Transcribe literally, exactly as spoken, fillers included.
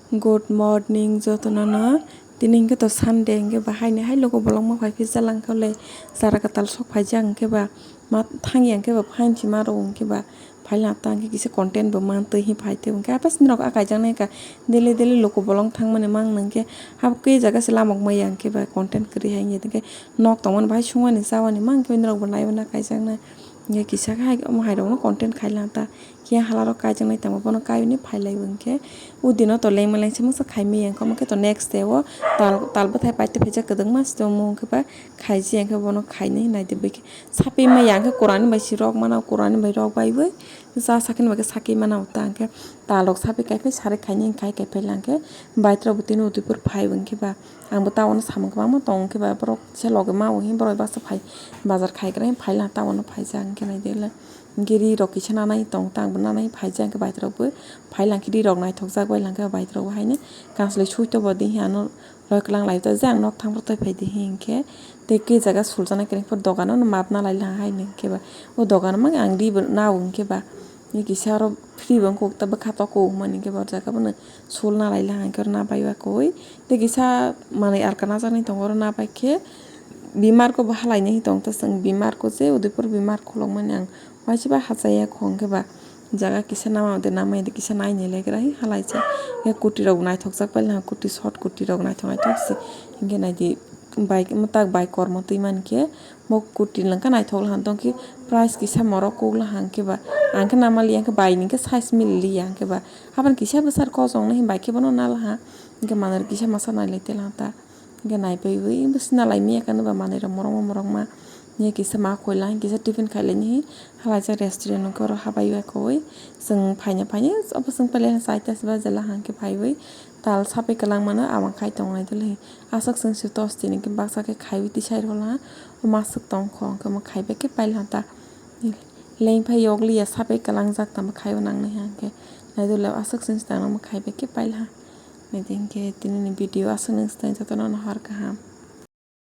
Good morning jotono no. Tini hwnkhe to Sunday hwnkhe ba haini hai logo bolong ma phai phi jalang kha le chara kwtal sok phai jak hwnkhe ba ma thang ya hwnkhe ba phain si ma rw hwnkhe ba phai lang ta hwnkhe kisa content bo man twi hi phai twi hwnkhe apas ni rok a kaijak nai ka daily daily logo bolong thang mani mang nang khe hap khe jaga se lamok maya hwnkhe ba content kwrwi hai hwnkhe nok tong mani bahai sung mani cha mani mang khe nai rok bo nai mani kaijak nai hwnkhe kisa khe hai omo hai rok no content khai lang ta. Khe hala rok kaijaknai tamo bono kaiwi phai lai bo hwnkhe. O dino to lengma lengsa masa khai maya hwnkhe, omo khe to next day o tal, tal bwthai paite phaijak kwdwngma se tongmo hwnkhe ba khaiji hwnkhe bono khainai naidi bwkhe. Sapima ya hwnkhe kurani bai si rok mana, kurani bai rok baiwi. Cha sakhe bai khe sakhe mana uta hwnkhe tal rok sapi kaiphai sari khainai khai kaiphai lang khe bike rok bo tini udipur phai bo hwnkhe ba. Ang bo town o samung kwbangma tongo hwnkhe ba borok kisa logi ma o hwnwi borok baksa phai bazar khai kwrwi phai lang town o phaijak hwnkhe naidi le. Hwnkhe ri rok kisa nanai tong tang bo nanai phaijak hwnkhe bike rok bo phai lang khe ri rok naithok jak bai lang khe bike rok bo haino kansoloi sui to bo di ano loi kwlang lai to jang nok thang phor toi phai di hinkhe tei khe jaga suljaknai kwrwi phor dogan o map na lai lang haino hwnkhe ba o dogan o mang ang ri bo nao hwnkhe ba kisa oro free bo wngkha bwkha tok o hwnmani hwnkhe ba o jaga bono sul na lai lang hwnkhe oro na bai ya koi tei kisa manui alka najaknai tongo oro na bai khe bimar ko bo halai nai tong ta chwng bimar ko je udaipur bimar khuluk mani ang. Waisa bai hachaya khong khe ba jaga kisa nama de nama de kisa nai nai lai gra hi halai cha. Hwnkhe kurti rok naithok jak pai lang kurti short kurti rok naithok naithok se. Hwnkhe nai di bike mwtak bike kormo twi man khe bo kurti lang kha naithok lang tong khe price kisa morok kuk lang hwnkhe ba ang khe nama li ya hwnkhe bai ni khe size mili li ya hwnkhe ba haban kisa bwsar kosong nai bai khe bono na la ha hwnkhe manwi kisa masa nai lai te lang ta. Hwnkhe naibai wi bwswk na lai maya khe nw ba manwi rok morokma morokma. Hwnkhe kisa ma khoi lang kisa tiffin khai lai nw hi halai jak restaurant o khe oro habai ya koi. Chwng phaina phaina obo chwng pele chai ta se bajala hwnkhe phaiwi tal sapai kwlangma no abang khai tong lai dwle. Aswk chwng se tos tini khe baksa khe khaiwi tisai rw la o maswk tong kho hwnkhe omo khaibai khe pai lang ta. Lengphai yokliya sapai kwlangjak tamo khaiwi nangnai hwnkhe naidole aswk chwng se tangma khaibai khe pai lang. Naidi hwnkhe tini ni video aswk nung swtang jotono no hor kaham.